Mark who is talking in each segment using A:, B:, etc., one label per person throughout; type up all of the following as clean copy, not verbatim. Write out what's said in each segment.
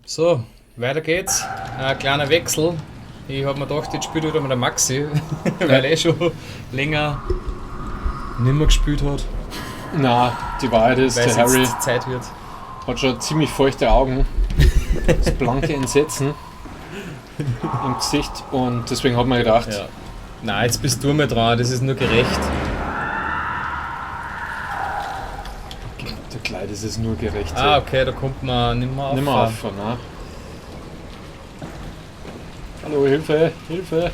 A: So, weiter geht's. Ein kleiner Wechsel. Ich habe mir gedacht, jetzt spielt wieder mal der Maxi, weil er schon länger nicht mehr gespielt hat.
B: Na, die Wahrheit ist,
A: Weil
B: der
A: es
B: Harry
A: jetzt Zeit wird.
B: hat schon ziemlich feuchte Augen. Das blanke Entsetzen im Gesicht und deswegen hat man gedacht,
A: Ja. Nein, jetzt bist du mal dran, das ist nur gerecht.
B: Der Kleid ist es nur gerecht.
A: Ah, okay, da kommt man nicht mehr auf.
B: Nimm mal auf, ne? Hallo, Hilfe, Hilfe!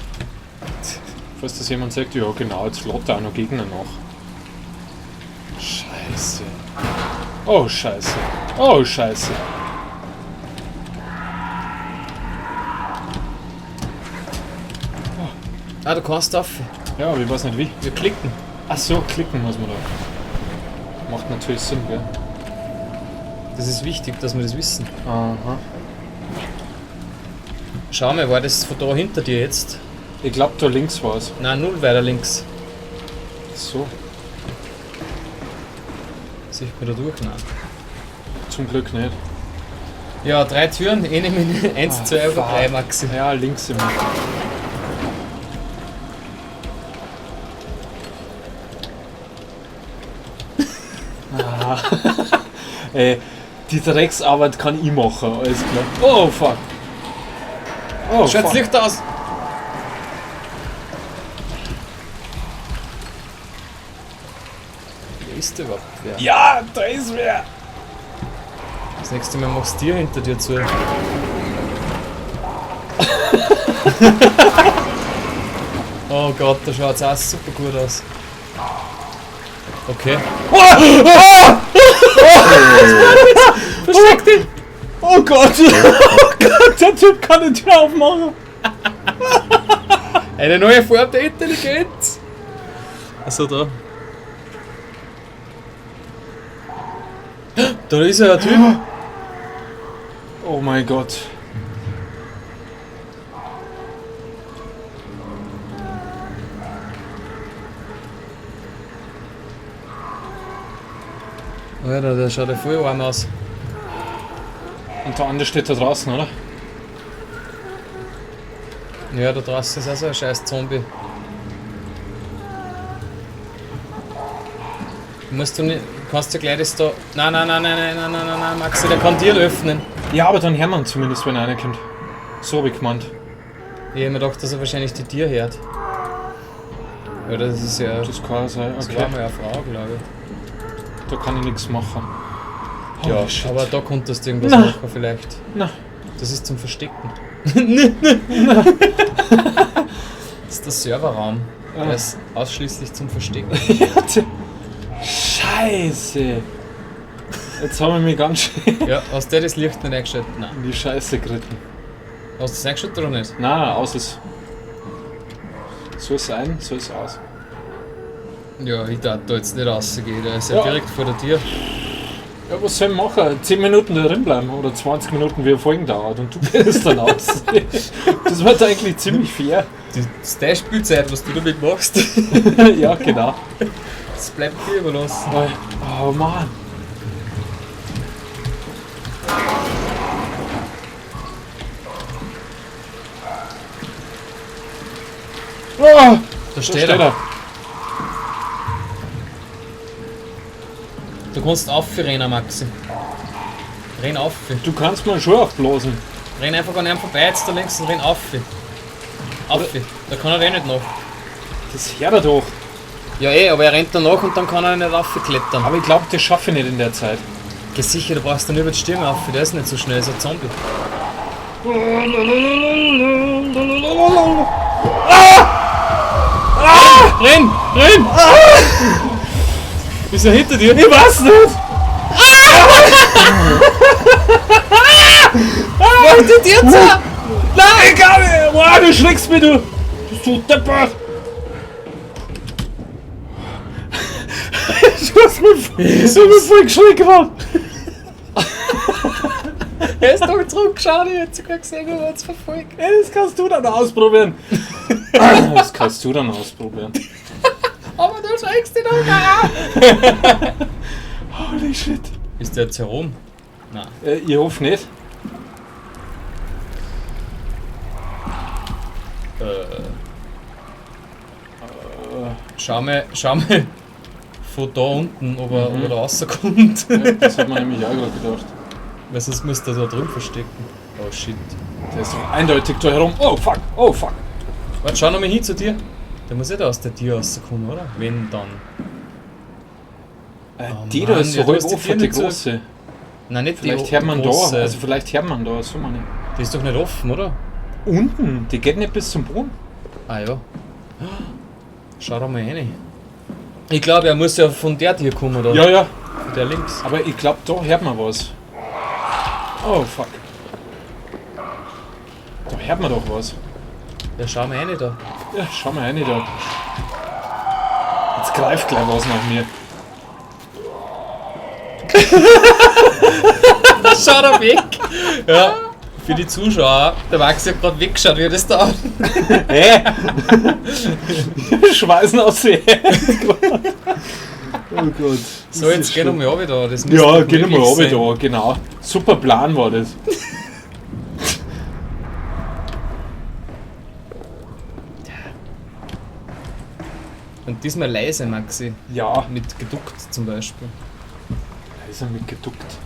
B: Falls das jemand sagt, ja genau, jetzt lädt er auch noch Gegner nach. Scheiße. Oh, Scheiße. Oh, Scheiße.
A: Ah, du kannst auf.
B: Ja, aber ich weiß nicht wie.
A: Wir klicken.
B: Ach so, klicken muss man da. Macht natürlich Sinn, gell?
A: Das ist wichtig, dass wir das wissen.
B: Aha.
A: Schau mal, war das von da hinter dir jetzt?
B: Ich glaube, da links war es.
A: Nein, null weiter links.
B: So,
A: Sieht man da durch? Nein.
B: zum Glück nicht.
A: Ja, drei Türen, eine mit 1,
B: Ah,
A: 2 oder
B: fuck.
A: 3, Maxi.
B: Ja, links immer. Ah. Ey, die Drecksarbeit kann ich machen, alles klar. Oh fuck. Oh
A: Schaut das
B: fuck.
A: Licht aus! Wer ist da überhaupt wer?
B: Ja, da ist wer.
A: Das nächste Mal machst du dir hinter dir zu. Oh Gott, da schaut's auch super gut aus. Okay. Versteck dich!
B: Oh Gott. Oh Gott, der Typ kann die Tür aufmachen.
A: Eine neue Form der Intelligenz! Achso, da. Da ist ja ein Typ.
B: Oh mein Gott.
A: Alter, der schaut ja voll arm aus.
B: Und der andere steht da draußen, oder?
A: Ja, da draußen ist auch so ein scheiß Zombie. Musst du nicht. Kannst du gleich das da. Nein, nein, nein, nein, nein, nein, nein, nein, nein, Maxi, der kann dir öffnen.
B: Ja, aber dann hören wir ihn zumindest, wenn einer kommt. So hab ich gemeint.
A: Ich hab mir gedacht, dass er wahrscheinlich die Tür hört. Ja, das ist ja.
B: Das kann sein.
A: Das
B: Okay.
A: war mal eine Frau, glaube ich.
B: Da kann ich nichts machen.
A: Ja,
B: Holy shit.
A: aber da konntest du irgendwas
B: Na.
A: machen vielleicht.
B: Na.
A: Das ist zum Verstecken. Das ist der Serverraum.
B: Ah.
A: Der ist ausschließlich zum Verstecken.
B: Scheiße. Jetzt haben wir mich ganz schön
A: Ja, hast du das Licht nicht eingeschaltet? Nein.
B: in die Scheiße geritten.
A: Hast du das eingeschaltet oder nicht?
B: Nein, aus ist. Soll es sein, soll es aus.
A: Ja, ich darf da jetzt nicht rausgehen, der ist ja,
B: Ja.
A: direkt vor der Tür.
B: Ja, was soll ich machen? 10 Minuten da drin bleiben oder 20 Minuten, wie eine Folge dauert und du gehst dann aus. Das wird eigentlich ziemlich fair.
A: Das ist deine Spielzeit, was du damit machst.
B: Ja, genau.
A: Das bleibt dir überlassen.
B: Oh Mann. Oh,
A: Da
B: da
A: steht er. Du kannst aufrennen, Maxi. Renn auf.
B: Du kannst mir schon aufblasen.
A: Renn einfach an ihm vorbei, jetzt da links und renn auf. Auf. Da kann er eh nicht nach.
B: Das hört er doch.
A: Ja eh, aber er rennt danach und dann kann er nicht raufklettern.
B: Aber ich glaube, das schaffe ich nicht in der Zeit.
A: Geh sicher, du brauchst dann über die Stirn auf, der ist nicht so schnell, ist ein Zombie. Ah! Renn! Renn! Ist er hinter dir?
B: Ich weiß nicht!
A: Mach die Tür zu!
B: Nein, egal! Boah, du schreckst mich, du! Bist du deppert! Du hast mich voll geschreckt gemacht!
A: Er ist doch zurückgeschaut, ich hätte sogar gesehen, wie er uns verfolgt.
B: Ey, das kannst du dann ausprobieren! Das kannst du dann ausprobieren.
A: Aber du schreckst dich doch gar.
B: Holy shit!
A: Ist der jetzt herum? Nein.
B: Ich hoffe nicht.
A: Schau mal von da unten, ob er, ob er da rauskommt.
B: Ja, das hat man nämlich auch gerade gedacht.
A: Weil sonst müsste er da drüben verstecken. Oh shit.
B: Der ist doch eindeutig da herum. Oh fuck, oh fuck.
A: Warte, schau nochmal hin zu dir. Der muss ja da aus der Tür rauskommen, oder? Wenn dann. Oh
B: Die da
A: Mann,
B: ist so
A: ja, du
B: halb
A: hast die
B: offen,
A: Tür
B: die
A: nicht zu-
B: große.
A: Nein, nicht
B: Vielleicht
A: die
B: hört man da,
A: große.
B: also vielleicht hört man da, so meine ich.
A: Die ist doch nicht offen, oder?
B: Unten, die geht nicht bis zum Boden.
A: Ah ja. Schau da mal rein. Ich glaube, er muss ja von der Tür kommen, oder?
B: Ja, ja.
A: Von der links.
B: Aber ich glaube, da hört man was. Oh fuck. Da hört man doch was.
A: Ja, schau mal rein da.
B: Ja, schau mal rein da. Jetzt greift gleich was nach mir.
A: Schau da weg! Ja, für die Zuschauer, der Maxi hat gerade weggeschaut, wie er das da.
B: Hä? Schweißen aus die Hände. Oh Gott.
A: So, jetzt geh nochmal runter da. Das müsste
B: Ja,
A: doch
B: geh nochmal
A: möglich
B: runter
A: sein.
B: da, genau. Super Plan war das.
A: Und diesmal leise, Maxi.
B: Ja.
A: Mit geduckt zum Beispiel.
B: Da ist er mit geduckt.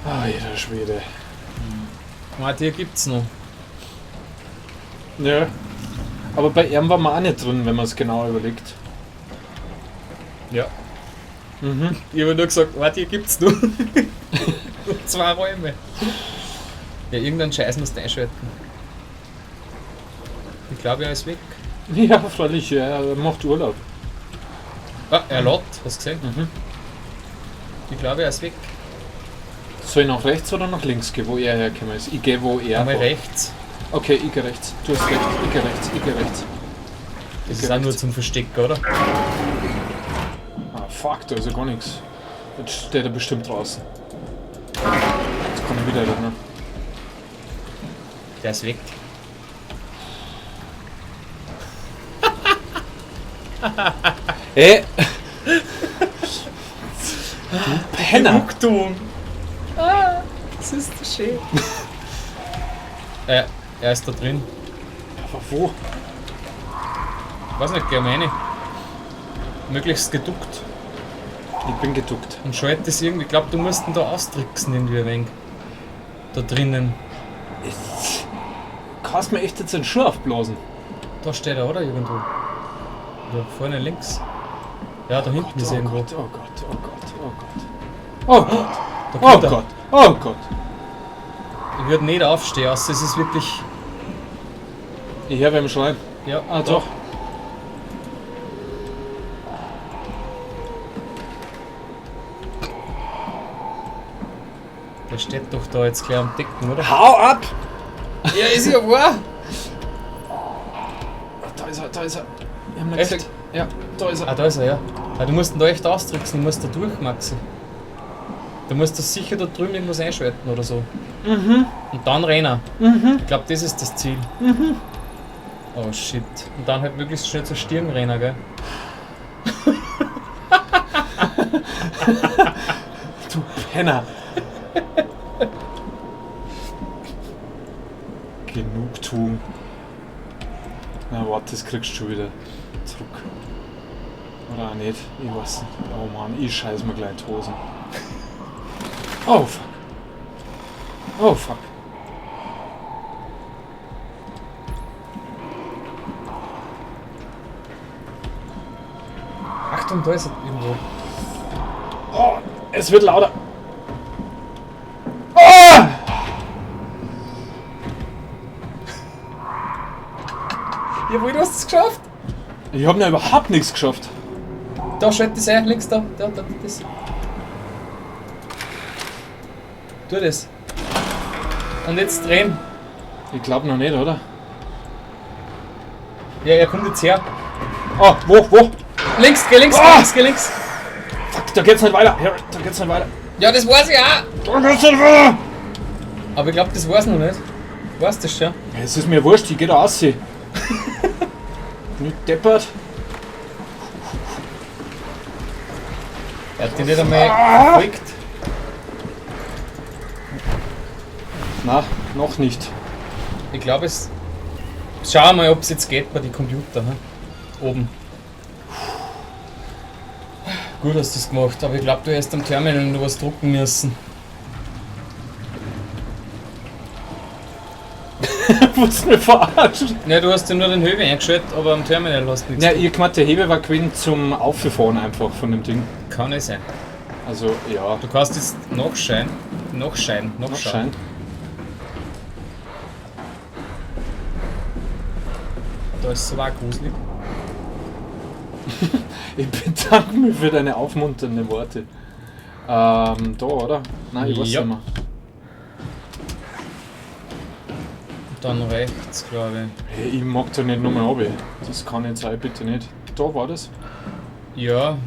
B: Ah, jeder Schwede.
A: Ah, die gibt's noch.
B: Ja. Aber bei ihm war man auch nicht drin, wenn man es genau überlegt.
A: Ja.
B: Mhm.
A: Ich habe nur gesagt, warte, hier gibt's nur. 2 Räume. Ja, irgendeinen Scheiß musst du einschalten. Ich glaube, er ist weg.
B: Ja, freilich, er macht Urlaub.
A: Ah, er lädt, hast du gesehen?
B: Mhm.
A: Ich glaube, er ist weg.
B: Soll ich nach rechts oder nach links gehen, wo er hergekommen ist? Ich gehe, wo er
A: Einmal
B: war.
A: rechts.
B: Okay, ich gehe rechts. Du hast recht. Ich gehe rechts, ich gehe rechts.
A: Das
B: Ich
A: ist
B: geh
A: auch nur
B: rechts.
A: zum Verstecken, oder?
B: Ah, fuck, da ist ja gar nichts. Jetzt steht er bestimmt draußen. Jetzt kann ich wieder rennen.
A: Der ist weg.
B: Ey! Du Penner!
A: Genugtuung. Ah, das ist so schön. Er ist da drin.
B: Aber wo?
A: Weiß nicht, geh mal rein. Möglichst geduckt.
B: Ich bin geduckt.
A: Und schalt das irgendwie. Ich glaube, du musst ihn da austricksen irgendwie ein wenig. Da drinnen.
B: Kannst mir echt jetzt den Schuh aufblasen?
A: Da steht er, oder? Irgendwo. Da vorne links. Ja, da hinten ist
B: oh
A: irgendwo.
B: Gott, oh Gott, oh Gott, oh Gott. Oh Gott,
A: Da
B: oh
A: kommt er.
B: Gott, oh Gott.
A: Ich würde nicht aufstehen, außer es ist wirklich.
B: Ich höre beim Schreien.
A: Ja,
B: Ah, doch.
A: Der steht doch da jetzt gleich am Decken, oder?
B: Hau ab!
A: Ja, ist ja wahr!
B: Da ist er, da ist er. Ich hab ihn
A: Echt?
B: gesehen. Ja, da ist er.
A: Ah, da ist er, ja. Ah, du musst ihn da echt austricksen, du musst da durch, Maxi. Du musst das sicher da drüben irgendwas einschalten oder so.
B: Mhm.
A: Und dann rennen.
B: Mhm.
A: Ich glaube, das ist das Ziel.
B: Mhm.
A: Oh shit. Und dann halt möglichst schnell zur Stirn rennen, gell?
B: Du Penner. Genugtuung. Na warte, das kriegst du schon wieder zurück. Oder auch nicht. Ich weiß nicht. Oh Mann, ich scheiß mir gleich in die Hosen. Oh fuck. Oh fuck.
A: Achtung, da ist er irgendwo.
B: Oh, es wird lauter. Oh!
A: Jawohl, du hast es geschafft!
B: Ich hab noch überhaupt nichts geschafft.
A: Da schalt das ein, links da, da, da, das. Tu das. Und jetzt drehen.
B: Ich glaube noch nicht, oder?
A: Ja, er kommt jetzt her.
B: Oh, wo?
A: Links, geh links, geh
B: Ah!
A: links, geh links.
B: Fuck, da geht's nicht weiter. Harry, da geht's nicht weiter.
A: Ja, das weiß ich auch.
B: Da geht's nicht weiter.
A: Aber ich glaube, das weiß noch nicht. Weißt du das schon?
B: Ja, es ist mir wurscht, ich geh da raus. Nicht deppert.
A: Er hat dich nicht einmal verfolgt.
B: Na, noch nicht.
A: Ich glaube, es. Schau mal, ob es jetzt geht bei den Computer. Hm? Oben. Gut hast du das gemacht, aber ich glaube, du hättest am Terminal nur was drucken müssen.
B: Wolltest du mich verarschen?
A: Ja, du hast ja nur den Höhe eingeschaltet, aber am Terminal hast du nichts.
B: Ja, ich gemeint, der Hebel war gewesen zum Auffahren einfach von dem Ding.
A: Kann nicht sein.
B: Also, ja.
A: Du kannst jetzt nachschauen. Nachschauen. Nachschauen.
B: Nachschauen.
A: Da ist es aber auch gruselig.
B: Ich bedanke mich für deine aufmunternden Worte. Da, oder? Nein, ich weiß
A: Ja.
B: nicht mehr.
A: Dann rechts, glaube ich.
B: Hey, ich mag da nicht nochmal runter. Das kann nicht sein, bitte nicht. Da war das?
A: Ja.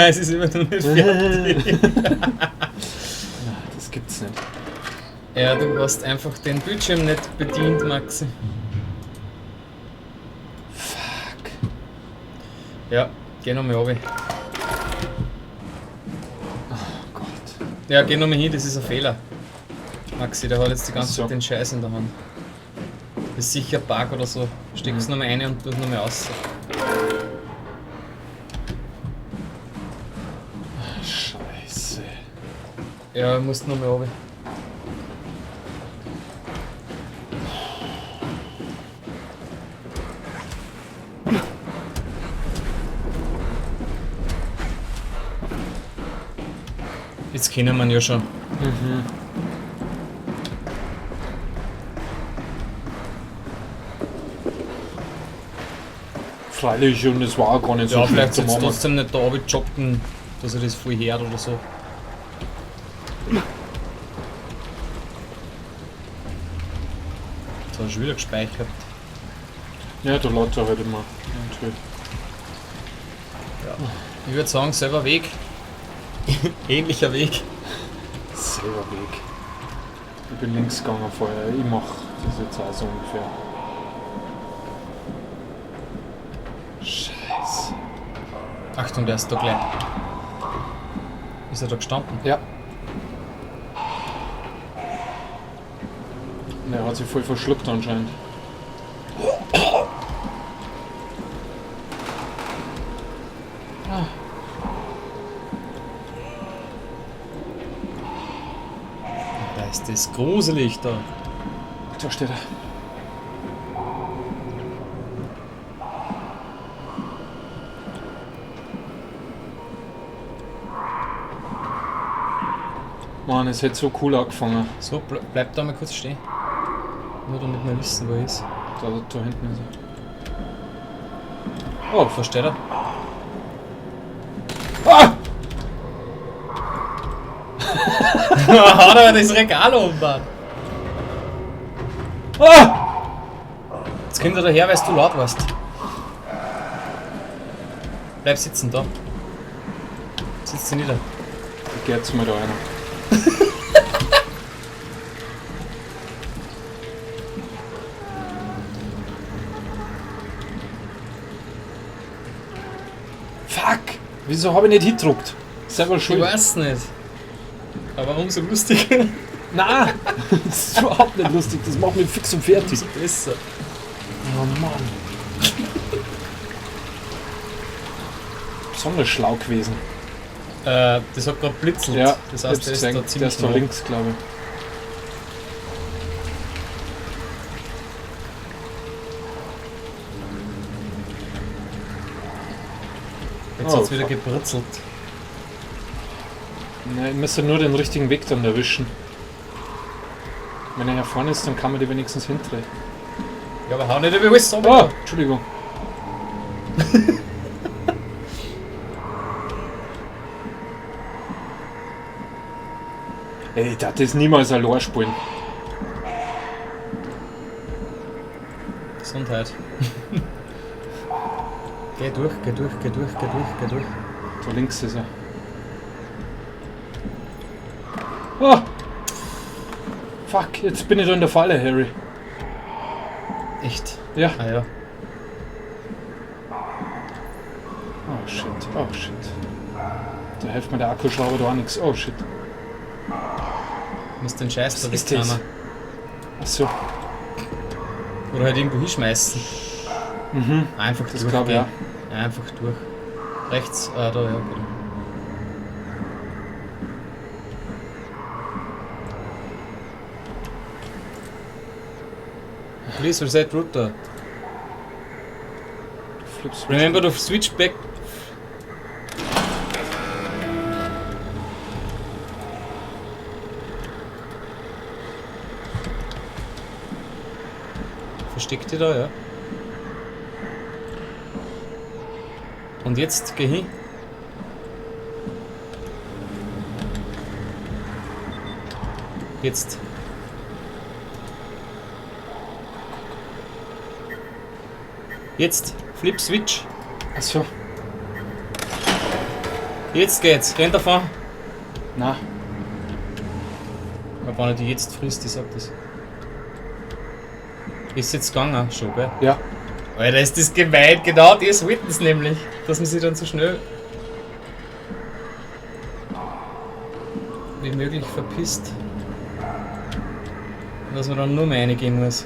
A: Es ist immer noch nicht fertig.
B: Nein, das gibt's nicht.
A: Ja, du hast einfach den Bildschirm nicht bedient, Maxi.
B: Fuck.
A: Ja, geh nochmal runter.
B: Oh Gott.
A: Ja, geh nochmal hin, das ist ein Fehler. Maxi, der hat jetzt die ganze
B: Ach so.
A: Zeit den Scheiß in der Hand. Das ist sicher ein Bug oder so. Steck's nochmal rein und tu's nochmal aus.
B: Scheiße.
A: Ja, musst nochmal runter. Jetzt kennen wir ihn ja schon.
B: Mhm. Freilich, und es war auch gar nicht so
A: Ja,
B: schlecht
A: vielleicht
B: zum
A: sollst du
B: Anfang.
A: trotzdem nicht da joggen, dass er das voll hört oder so. Jetzt hat er schon wieder gespeichert.
B: Ja, da lädt er halt immer. Natürlich.
A: Ja. Ich würde sagen, selber Weg. Ähnlicher Weg.
B: Selber Weg. Ich bin links gegangen vorher. Ich mach das jetzt auch so ungefähr. Scheiße.
A: Achtung, der ist da gleich. Ist er da gestanden?
B: Ja. Der hat sich voll verschluckt anscheinend.
A: Da ist das gruselig da.
B: Da steht er. Mann, es hätte so cool angefangen.
A: So, bleib da mal kurz stehen. Nur damit wir wissen, wo er ist.
B: Da hinten ist er. Oh,
A: Wo steht er?
B: Ah!
A: Hat er das Regal oben, Mann.
B: Ah!
A: Jetzt kommt er daher, weil du laut warst. Bleib sitzen da. Sitz dich nieder.
B: Ich geh jetzt mal da rein. Fuck! Wieso habe ich nicht hingedruckt? Selber
A: Ich
B: schuld.
A: weiß nicht. Aber umso lustiger.
B: Nein! Das ist überhaupt nicht lustig. Das macht mich fix und fertig.
A: Umso besser.
B: Oh Mann. Besonders schlau gewesen.
A: Das hat gerade blitzelt.
B: Ja,
A: das heißt, der ist
B: gesehen.
A: da ziemlich
B: Der ist da
A: nah.
B: links, glaube ich.
A: Jetzt
B: Oh,
A: hat's wieder
B: fuck.
A: gebritzelt.
B: Nein, ich müsste nur den richtigen Weg dann erwischen. Wenn er hier vorne ist, dann kann man die wenigstens hindrehen.
A: Ja, aber hau nicht über alles runter.
B: Oh, Entschuldigung. Ey, ich darf das niemals allein spielen.
A: Gesundheit. Geh durch, geh durch, geh durch, geh durch, geh durch.
B: Da links ist er. Oh! Fuck, jetzt bin ich da in der Falle, Harry.
A: Echt?
B: Ja.
A: Ah ja.
B: Oh shit, oh shit. Da hilft mir der Akkuschrauber da auch nichts. Oh shit.
A: Du musst den Scheiß da
B: Was ist das?
A: wegnehmen.
B: Achso.
A: Oder halt irgendwo hinschmeißen.
B: Mhm.
A: Einfach
B: Das glaub ich
A: durchgehen. Einfach durch. Rechts, da, ja, genau. Please reset router.
B: Flip switch.
A: Remember to switch back. Versteckt die da, ja. Und jetzt geh hin. Jetzt. Jetzt. Flip Switch.
B: Achso.
A: Jetzt geht's. Renn davon.
B: Na,
A: Aber wenn er die jetzt frisst, ich sag das. Ist jetzt gegangen schon, gell?
B: ja.
A: Alter, ist das gemein. Genau das wollten sie nämlich. Dass man sich dann so schnell wie möglich verpisst. Und dass man dann nur mehr reingehen muss.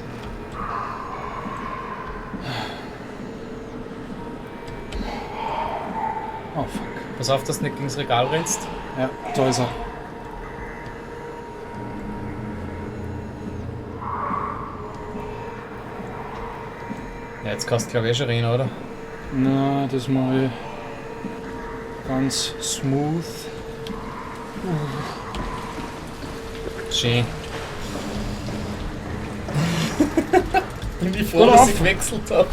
B: Oh fuck.
A: Pass auf, dass du nicht gegen das Regal rennst.
B: Ja, da ist er.
A: Ja, jetzt kannst du glaube ich eh schon rennen, oder?
B: Na, das mache ich ganz smooth.
A: Schön. Bin ich froh, dass ich gewechselt habe.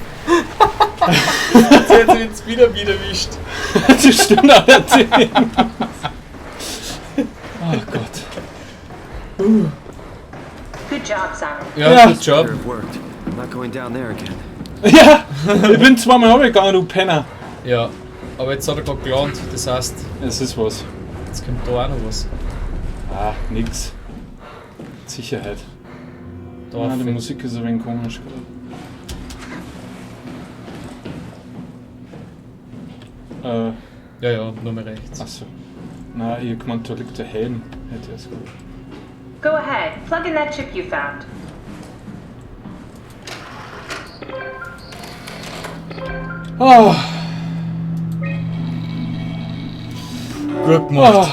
A: Jetzt hätte ich jetzt wieder erwischt.
B: Das stimmt allerdings. Oh Gott.
C: Good job, Simon.
A: Ja,
B: Ja.
A: good job.
D: Better have worked. I'm not going down there again.
B: Ja, ich bin zweimal runtergegangen, du Penner.
A: Ja, aber jetzt hat er gerade gelernt, das heißt,
B: Es ist was.
A: jetzt kommt da auch noch was.
B: Ah, nix. Sicherheit.
A: Da
B: Ah, die
A: auf.
B: Musik ist ein wenig komisch gerade.
A: Ja, ja, nur mehr rechts.
B: Achso. Na, ich gemeint, da liegt der Helm. Hätte ich es gut.
C: Go ahead, plug in that chip you found.
B: Ah,
A: Gut gemacht.
B: ah.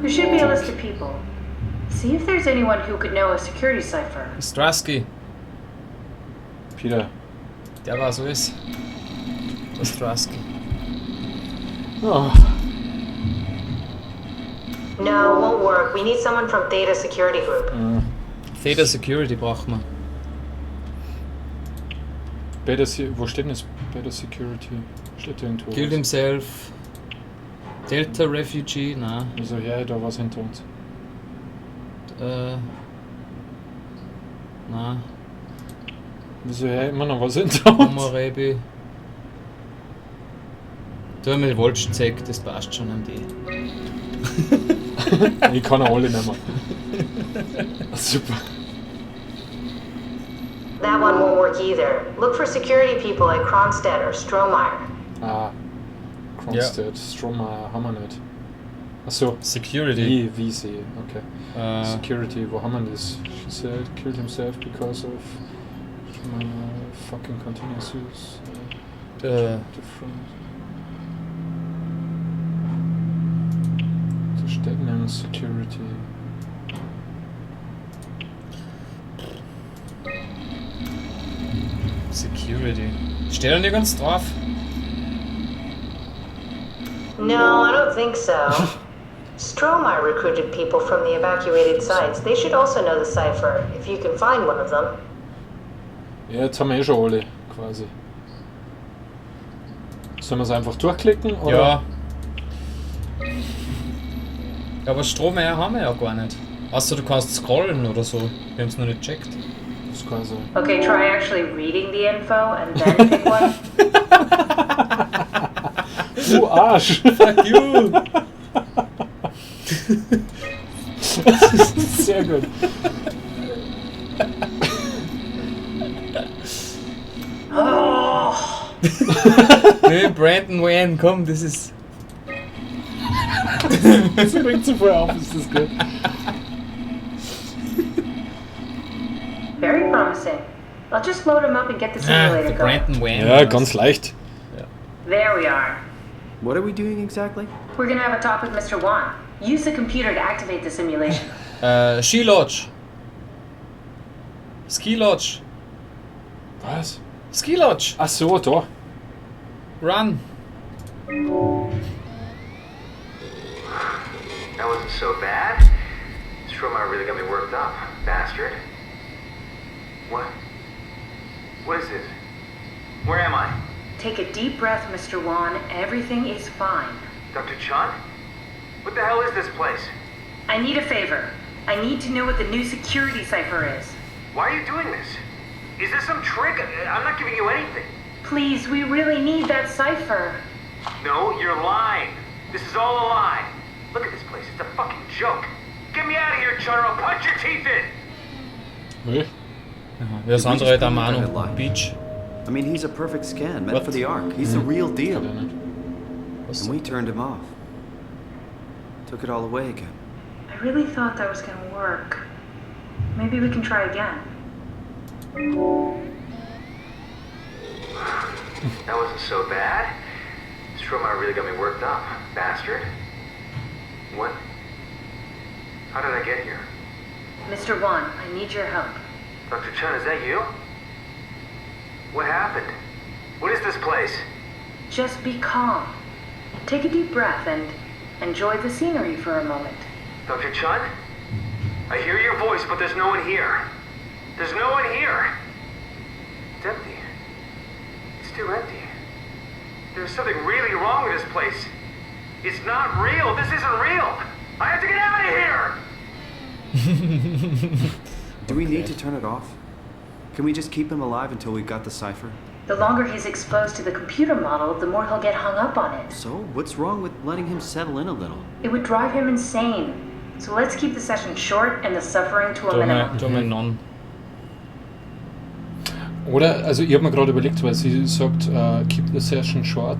C: There should be a list of people. See if there's anyone who could know a security cipher.
A: Strasky,
B: Peter.
A: der war so ist. Der Strasky.
B: Ah.
C: No, won't work. We need someone from Theta Security Group.
A: Theta Security braucht man.
B: Better wo steht denn das? Better Security? Steht da irgendwo?
A: Killed
B: was?
A: himself. Delta Refugee, na.
B: Also, ja, da was hinter uns.
A: Na.
B: Wieso ja immer noch was hinter uns?
A: Hammurabi. Du mit Wolschzeck, das passt schon an die.
B: Ich kann auch alle nehmen. Super.
C: That one won't work either. Look for security people at Kronstadt or Strohmeyer.
B: Ah, Kronstadt, Strohmeyer haben wir nicht. Achso,
A: Security.
B: wie sie, okay. Security, wo haben wir das? She said, killed himself because of my fucking continuous use. Different. Da steht nirgends Security.
A: Security. Steht da nirgends drauf?
C: No, I don't think so. Strohmeyer recruited people from the evacuated sites. They should also know the cipher, if you can find one of them.
B: Ja, jetzt haben wir eh schon alle, quasi. Sollen wir es einfach durchklicken? Oder?
A: Ja. Ja, aber Strohmeyer haben wir ja gar nicht. Außer du kannst scrollen oder so. Wir haben es noch nicht checkt.
B: Das kann sein.
C: Okay, try actually reading the info and then pick one.
B: Du Arsch!
A: Fuck you!
B: Sehr gut.
C: Oh.
A: Nee, Brandon Wayne, komm, das ist.
B: Das regt zu voll auf, ist das gut.
C: Very promising. I'll just load him up and get the
A: Ah,
C: simulator
A: der
C: going.
A: Brandon Wayne.
B: Ja, ganz leicht.
C: There we are.
D: What are we doing exactly?
C: We're gonna have a talk with Mr. Wan. Use the computer to activate the simulation.
A: Ski Lodge. Ski Lodge.
B: Was?
A: Ski Lodge.
B: Ach so, da.
A: Run.
D: That wasn't so bad. Strohmeyer really got me worked up, bastard. What? What is this? Where am I?
C: Take a deep breath, Mr. Wan. Everything is fine.
D: Dr. Chun? What the hell is this place?
C: I need a favor. I need to know what the new security cipher is.
D: Why are you doing this? Is this some trick? I'm not giving you anything.
C: Please, we really need that cipher.
D: No, you're lying. This is all a lie. Look at this place. It's a fucking joke. Get me out of here, Chun, or I'll punch your teeth in.
B: Hey.
A: Ja, das andere der Manu.
D: Lie.
A: Beach.
D: I mean, he's a perfect scan, meant
A: What?
D: for the Ark. He's the real deal.
B: Keine Ahnung.
A: Was?
D: And we turned him off. Took it all away again.
C: I really thought that was gonna work. Maybe we can try again.
D: That wasn't so bad. Strohmeyer really got me worked up, bastard. What? How did I get here?
C: Mr. Wan, I need your help.
D: Dr. Chun, is that you? What happened? What is this place?
C: Just be calm. Take a deep breath and enjoy the scenery for a moment.
D: Dr. Chun? I hear your voice, but there's no one here. There's no one here. It's empty. It's too empty. There's something really wrong with this place. It's not real. This isn't real. I have to get out of here!
E: Do we need to turn it off? Can we just keep him alive until we've got the cipher?
C: The longer he's exposed to the computer model, the more he'll get hung up on it.
E: So, what's wrong with letting him settle in a little?
C: It would drive him insane. So let's keep the session short and the suffering to a
A: Tu mal,
C: minimum.
A: tu mal none.
B: Oder, also ich habe mir gerade überlegt, weil sie sagt, keep the session short,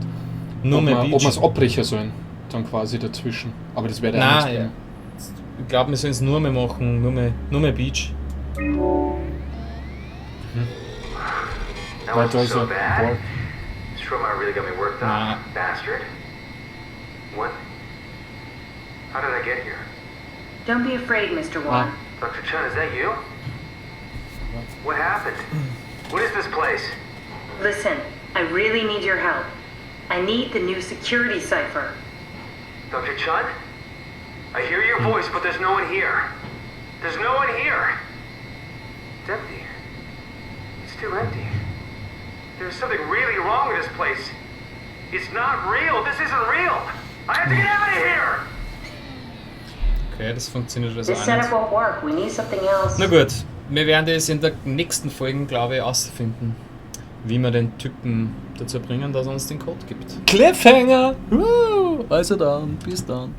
A: Nur
B: ob
A: mehr
B: wir
A: Beach.
B: ob wir's abbrechen sollen, dann quasi dazwischen. Aber das wäre der
A: Nein, ja. Ich glaube, wir sollen es nur mehr machen. Nur mehr Beach.
D: That
B: Weil da
D: wasn't
B: ist
D: so
B: ja
D: bad.
B: Wall.
D: Strohmeyer really got me worked up,
A: Nah.
D: bastard. What? How did I get here?
C: Don't be afraid, Mr. Wan.
B: Ah.
D: Dr. Chun, is that you? What happened? What is this place?
C: Listen, I really need your help. I need the new security cipher.
D: Dr. Chun? I hear your voice, but there's no one here. There's no one here. It's empty. It's too empty. There's something really wrong with this place. It's not real. This isn't real. I have to get out of here!
A: Okay, das funktioniert also
C: This
A: auch
C: setup
A: nicht.
C: won't work. We need something else.
A: Na gut, wir werden das in der nächsten Folge, glaube ich, herausfinden, wie wir den Typen dazu bringen, dass er uns den Code gibt.
B: Cliffhanger!
F: Also dann, bis dann.